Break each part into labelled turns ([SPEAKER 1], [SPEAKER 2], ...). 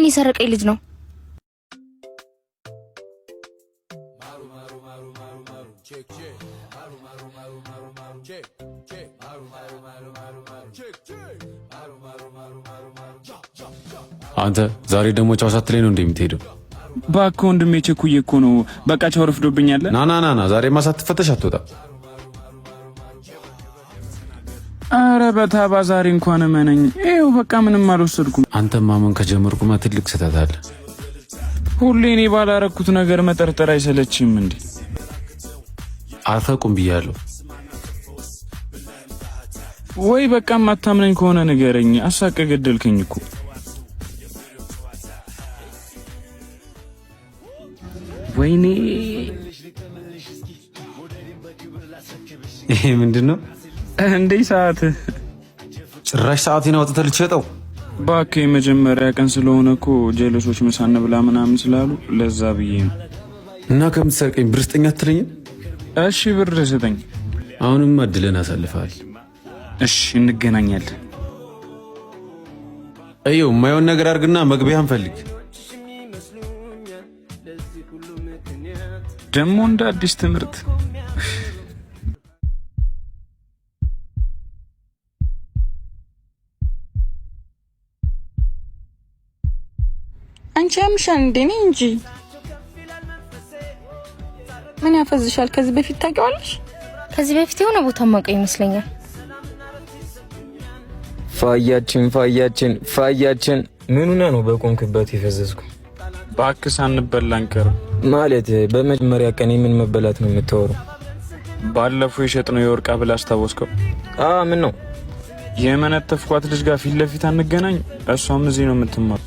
[SPEAKER 1] የሰረቀኝ ልጅ ነው።
[SPEAKER 2] አንተ ዛሬ ደግሞ ቻው ሳትለኝ ነው እንደምትሄደው?
[SPEAKER 3] እባክህ ወንድሜ ቸኩዬ እኮ ነው። በቃ ቻው፣ ረፍዶብኛል።
[SPEAKER 2] ና ና ና ና፣ ዛሬማ ሳትፈተሽ አትወጣም።
[SPEAKER 3] አረ በታባ ዛሬ እንኳን እመነኝ። ይኸው በቃ ምንም አልወሰድኩም።
[SPEAKER 2] አንተ ማመን ከጀመርኩማ ትልቅ ስህተት አለ።
[SPEAKER 3] ሁሌ እኔ ባላረኩት ነገር መጠርጠር አይሰለችም እንዴ?
[SPEAKER 2] አርፈህ ቁም ብያለሁ።
[SPEAKER 3] ወይ በቃ ማታምነኝ ከሆነ ንገረኝ። አሳቀ ገደልከኝ እኮ። ወይኔ
[SPEAKER 2] ይሄ ምንድን ነው
[SPEAKER 3] እንዴ? ሰዓት
[SPEAKER 2] ጭራሽ ሰዓቴን አውጥተህ ልትሸጠው?
[SPEAKER 3] እባክህ የመጀመሪያ ቀን ስለሆነ እኮ ጀለሶች ምሳ እንብላ ምናምን ስላሉ ለዛ ብዬ ነው።
[SPEAKER 2] እና ከምትሰርቀኝ ብር ስጠኝ አትለኝም?
[SPEAKER 3] እሺ ብር ስጠኝ።
[SPEAKER 2] አሁንም እድልን አሳልፈሃል።
[SPEAKER 3] እሺ እንገናኛለን።
[SPEAKER 2] እየው የማይሆን ነገር አድርግና መግቢያህን ፈልግ።
[SPEAKER 3] ደግሞ እንደ አዲስ ትምህርት።
[SPEAKER 4] አንቺ ያምሻል እንዴ? እኔ እንጂ ምን ያፈዝሻል? ከዚህ በፊት ታውቂዋለሽ?
[SPEAKER 1] ከዚህ በፊት የሆነ ቦታ ማውቀው ይመስለኛል።
[SPEAKER 5] ፋያችን ፋያችን ፋያችን ምኑና ነው በቆምክበት የፈዘዝኩ?
[SPEAKER 3] እባክህ ሳንበላ አንቀርም።
[SPEAKER 5] ማለት በመጀመሪያ ቀን የምን መበላት ነው የምታወራው?
[SPEAKER 3] ባለፈው የሸጥነው የወርቅ ሐብል አስታወስከው?
[SPEAKER 5] ምን ነው
[SPEAKER 3] የመነተፍኳት ልጅ ጋር ፊት ለፊት አንገናኝ። እሷም እዚህ ነው የምትማር።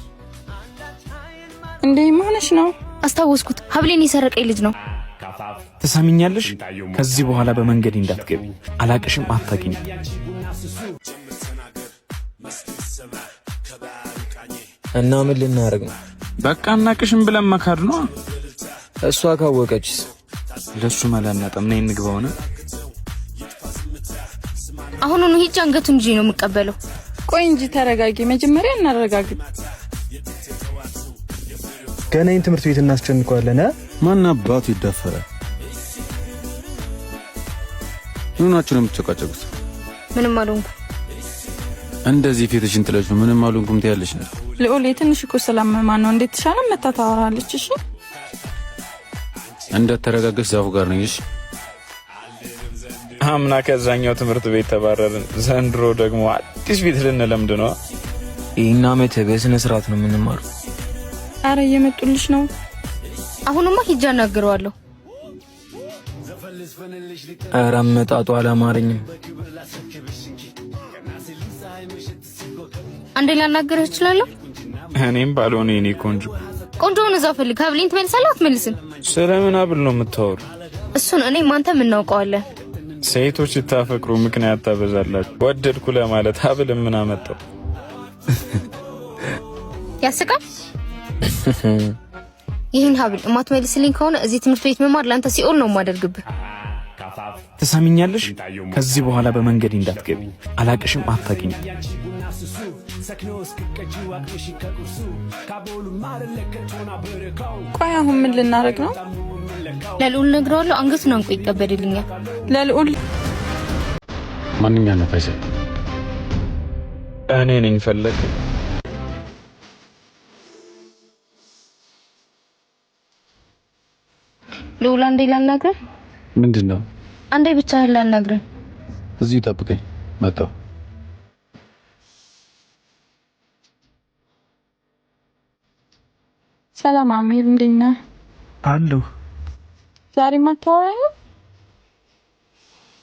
[SPEAKER 4] እንዴ መሆንሽ ነው?
[SPEAKER 1] አስታወስኩት። ሀብሌን የሰረቀኝ ልጅ ነው።
[SPEAKER 3] ትሰሚኛለሽ? ከዚህ በኋላ በመንገድ እንዳትገቢ። አላቅሽም፣ አታውቂኝም።
[SPEAKER 5] እና ምን ልናደርግ ነው?
[SPEAKER 3] በቃ እናቅሽም ብለን መካድ ነው።
[SPEAKER 5] እሷ ካወቀችስ?
[SPEAKER 3] ለሱ መላናጠም ነይ እንግባ ሆነ።
[SPEAKER 1] አሁኑኑ ሂጅ፣ አንገቱን ይዤ ነው የምቀበለው።
[SPEAKER 4] ቆይ እንጂ ተረጋጊ። መጀመሪያ እናረጋግጥ።
[SPEAKER 6] ገና ይህን ትምህርት ቤት እናስጨንቀዋለን።
[SPEAKER 2] ማን አባቱ ይዳፈራል? ምን ሆናችሁ ነው የምትጨቃጨቁት?
[SPEAKER 1] ምንም አልሆንኩም።
[SPEAKER 2] እንደዚህ ፊትሽን ጥለሽ ምንም አልሆንኩም ትያለሽ ነው?
[SPEAKER 4] ልዑል የትንሽ እኮ ስላመማን ነው። እንዴት ተሻለ? መታ ታወራለች። እሺ
[SPEAKER 2] እንዳተረጋገች ዛፉ ጋር ነኝ። እሺ
[SPEAKER 3] አምና ከዛኛው ትምህርት ቤት ተባረርን። ዘንድሮ ደግሞ አዲስ ቤት ልንለምድ ነው።
[SPEAKER 5] ይህን ዓመት በስነ ስርዓት ነው የምንማረው።
[SPEAKER 4] አረ እየመጡልሽ ነው።
[SPEAKER 1] አሁንማ ሂጅ አናግረዋለሁ።
[SPEAKER 5] ኧረ አመጣጡ አላማረኝም።
[SPEAKER 1] አንዴ ላናግርህ እችላለሁ?
[SPEAKER 3] እኔም ባልሆነ የኔ ቆንጆ
[SPEAKER 1] ቆንጆውን እዛው ፈልግ። ሀብሌን ትመልሳለህ አትመልስም?
[SPEAKER 3] ስለምን ሀብል ነው የምታወሩ?
[SPEAKER 1] እሱን እኔም አንተም እናውቀዋለን።
[SPEAKER 3] ሴቶች ስታፈቅሩ ምክንያት ታበዛላችሁ። ወደድኩ ለማለት ሀብል ምን አመጣው?
[SPEAKER 1] ያስቃል። ይህን ሀብል እማትመልስልኝ ከሆነ እዚህ ትምህርት ቤት መማር ለአንተ ሲኦል ነው የማደርግብህ።
[SPEAKER 3] ትሰሚኛለሽ? ከዚህ በኋላ በመንገድ እንዳትገቢ። አላቅሽም፣ አታውቂኝም።
[SPEAKER 4] ቆይ አሁን ምን ልናደርግ ነው?
[SPEAKER 1] ለልዑል ነግረዋለሁ። አንገቱን አንቆ ይቀበልልኛል።
[SPEAKER 4] ለልዑል
[SPEAKER 2] ማንኛ ነው ፈይሰል?
[SPEAKER 3] እኔ ነኝ ፈለግ።
[SPEAKER 1] ልዑል አንዴ ላናግርህ።
[SPEAKER 2] ምንድን ነው?
[SPEAKER 1] አንዴ ብቻህን ላናግርህ።
[SPEAKER 2] እዚሁ ጠብቀኝ፣ መጣሁ።
[SPEAKER 4] ሰላም አሚር፣ እንዴት ነህ?
[SPEAKER 6] አለሁ።
[SPEAKER 4] ዛሬ አታወራኝም?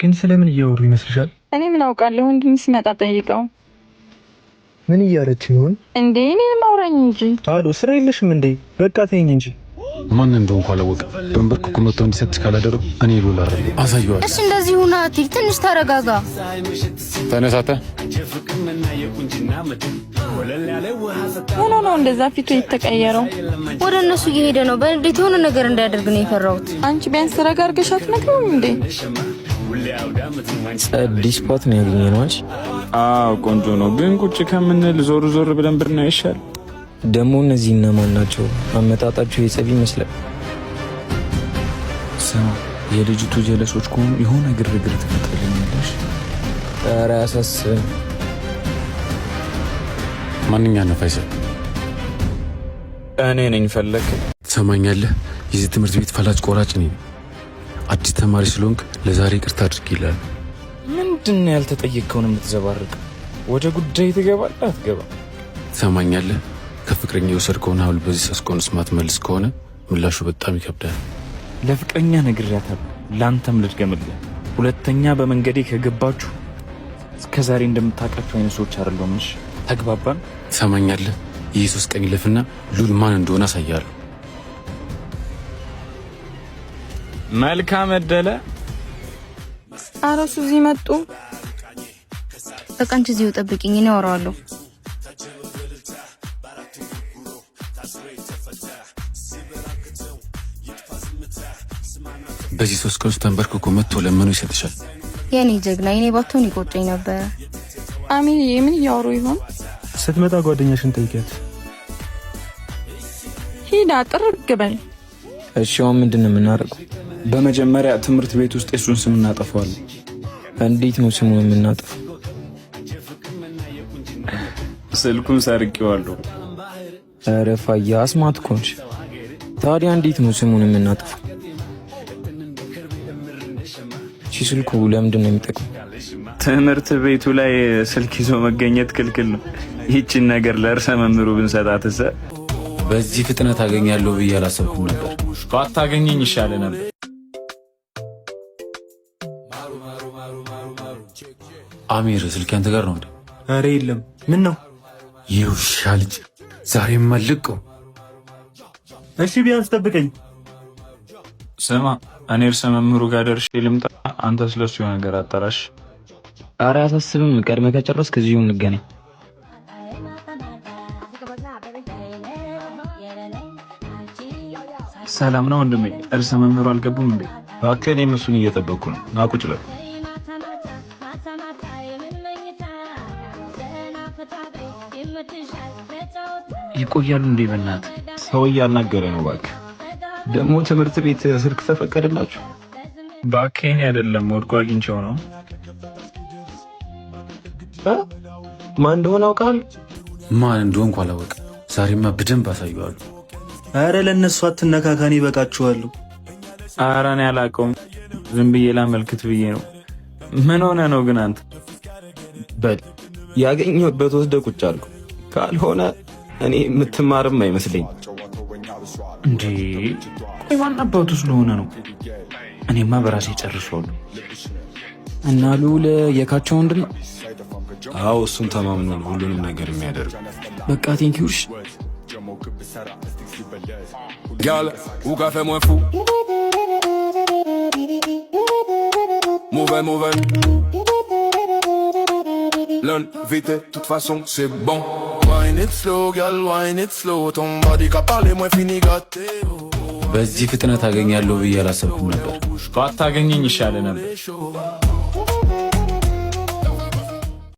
[SPEAKER 6] ግን ስለምን እያወሩ ይመስልሻል?
[SPEAKER 4] እኔ ምን አውቃለሁ? ወንድም ሲመጣ ጠይቀው።
[SPEAKER 6] ምን እያለች ይሆን
[SPEAKER 4] እንዴ? እኔንም አውራኝ እንጂ።
[SPEAKER 6] አሎ፣ ስራ የለሽም እንዴ? በቃ ተይኝ እንጂ።
[SPEAKER 2] ማን እንደሆንኩ አላወቅም። በንበርክኩ መጥቶ እንዲሰጥሽ ካላደረኩ እኔ ሉላ አሳየዋለሁ።
[SPEAKER 1] እሺ እንደዚህ ሁና አትሂድ፣ ትንሽ ተረጋጋ።
[SPEAKER 2] ተነሳተ
[SPEAKER 4] ሆኖ ነው እንደዛ ፊቱ የተቀየረው?
[SPEAKER 1] ወደ እነሱ እየሄደ ነው። በንዴት የሆነ ነገር እንዳያደርግ ነው የፈራሁት።
[SPEAKER 4] አንቺ ቢያንስ ረጋ አድርገሽ አትነግሪውም እንዴ?
[SPEAKER 5] ጸዲ spot ነው ያገኘነው። አንቺ
[SPEAKER 3] አዎ ቆንጆ ነው፣ ግን ቁጭ ከምንል ዞር ዞር ብለን ብናይ ይሻል።
[SPEAKER 5] ደግሞ እነዚህ እነማን ናቸው? አመጣጣቸው የጸብ ይመስላል።
[SPEAKER 3] ስማ፣ የልጅቱ ጀለሶች ከሆኑ የሆነ ግርግር ትፈጥርልኛለሽ።
[SPEAKER 5] ኧረ አያሳስብም።
[SPEAKER 2] ማንኛ ነው ፋይሰል?
[SPEAKER 3] እኔ ነኝ ፈለክ።
[SPEAKER 2] ትሰማኛለህ? የዚህ ትምህርት ቤት ፈላጭ ቆራጭ እኔ ነኝ። አዲስ ተማሪ ስለሆንክ ለዛሬ ይቅርታ አድርጌልሃለሁ።
[SPEAKER 3] ምንድን ነው ያልተጠየቅከውን የምትዘባርቅ? ወደ ጉዳይ ትገባለህ አትገባም?
[SPEAKER 2] ትሰማኛለህ? ከፍቅረኛ የወሰድከውን ሀብል በዚህ 3 ቀን ውስጥ ማትመልስ ከሆነ ምላሹ በጣም ይከብዳል።
[SPEAKER 3] ለፍቅረኛ ነግሬያታለሁ፣ ለአንተም ልድገምልህ። ሁለተኛ በመንገዴ ከገባችሁ እስከ ዛሬ እንደምታውቃችሁ አይነት ሰዎች አይደለሁም። እሺ ተግባባን?
[SPEAKER 2] ትሰማኛለህ? ይህ 3 ቀን ይለፍና ሉል ማን እንደሆነ አሳያለሁ።
[SPEAKER 3] መልካም እደለ።
[SPEAKER 4] ኧረ እሱ እዚህ መጡ።
[SPEAKER 1] በቃ አንቺ እዚሁ ጠብቂኝ፣ እኔ አወራዋለሁ።
[SPEAKER 2] በዚህ 3 ቀን ውስጥ ተንበርክኮ መጥቶ ለምኖ ይሰጥሻል።
[SPEAKER 1] የኔ ጀግና፣ የኔ ባትሆን ይቆጨኝ ነበረ።
[SPEAKER 4] አሚርዬ ምን እያወሩ ይሆን?
[SPEAKER 6] ስትመጣ ጓደኛሽን ጠይቂያት።
[SPEAKER 4] ሂዳ ጥርግ በል።
[SPEAKER 5] እሺ አሁን ምንድን ነው የምናደርገው?
[SPEAKER 3] በመጀመሪያ ትምህርት ቤት ውስጥ የሱን ስም እናጠፋዋለን።
[SPEAKER 5] እንዴት ነው ስሙን የምናጠፋው?
[SPEAKER 3] ስልኩን ሰርቄዋለሁ።
[SPEAKER 5] ኧረ ፋያ አስማት እኮ ነሽ። ታዲያ እንዴት ነው ስሙን የምናጠፋው? እሺ ስልኩ ለምንድን ነው የሚጠቅመው?
[SPEAKER 3] ትምህርት ቤቱ ላይ ስልክ ይዞ መገኘት ክልክል ነው። ይህችን ነገር ለርዕሰ መምህሩ ብንሰጣትስ?
[SPEAKER 2] በዚህ ፍጥነት አገኛለሁ ብዬ አላሰብኩም ነበር።
[SPEAKER 3] ባታገኘኝ ይሻለ ነበር።
[SPEAKER 2] አሚር፣ ስልክ ያንተ ጋር ነው እንዴ?
[SPEAKER 6] ኧረ የለም። ምን ነው?
[SPEAKER 2] ይህ ውሻ ልጅ ዛሬማ ልቀው።
[SPEAKER 6] እሺ ቢያንስ ጠብቀኝ።
[SPEAKER 3] ስማ፣ እኔ እርሰ መምህሩ ጋር ደርሼ ልምጣ። አንተ ስለሱ የሆነ ነገር አጣራሽ።
[SPEAKER 5] ኧረ አያሳስብም። ቀድመህ ከጨረስክ እዚሁ እንገናኝ።
[SPEAKER 3] ሰላም ነው ወንድሜ። እርሰ መምህሩ አልገቡም እንዴ?
[SPEAKER 7] እባክህ እኔም እሱን እየጠበቅኩ ነው። ና ቁጭ በል።
[SPEAKER 3] ይቆያሉ እንዴ? በእናትህ
[SPEAKER 7] ሰው እያናገረ ነው። እባክህ ደግሞ ትምህርት ቤት ስልክ ተፈቀደላችሁ?
[SPEAKER 3] እባክህ እኔ አይደለም፣ ወድቆ አግኝቼው ነው።
[SPEAKER 7] ማን እንደሆነ አውቃል?
[SPEAKER 2] ማን እንደሆንኩ አላወቅም። ዛሬማ በደንብ አሳየዋለሁ።
[SPEAKER 6] ኧረ ለእነሱ አትነካካኔ ይበቃችኋለሁ።
[SPEAKER 3] ኧረ እኔ አላውቀውም፣ ዝም ብዬ ላመልክት ብዬ ነው። ምን ሆነ ነው ግን አንተ?
[SPEAKER 7] በል ያገኘሁበት ወስደህ ቁጭ አልኩ። ካልሆነ እኔ የምትማርም አይመስለኝ።
[SPEAKER 3] እንዴ ቆይ ማን አባቱ ስለሆነ ነው? እኔማ በራሴ ጨርሰዋለሁ።
[SPEAKER 5] እና ልዑል የካቸው ወንድ ነው።
[SPEAKER 7] አዎ እሱን ተማምኖ ነው ሁሉንም ነገር የሚያደርግ።
[SPEAKER 5] በቃ thank you። እሺ
[SPEAKER 8] Gal, ou ka fè mwen fou? Move, move. L'invité, toute façon, c'est bon. Wine it slow, gal, wine it slow. Ton body ka pale, mwen fini gâté.
[SPEAKER 2] በዚህ ፍጥነት አገኛለሁ ብዬ አላሰብኩም ነበር።
[SPEAKER 3] ባታገኘኝ ይሻለ ነበር።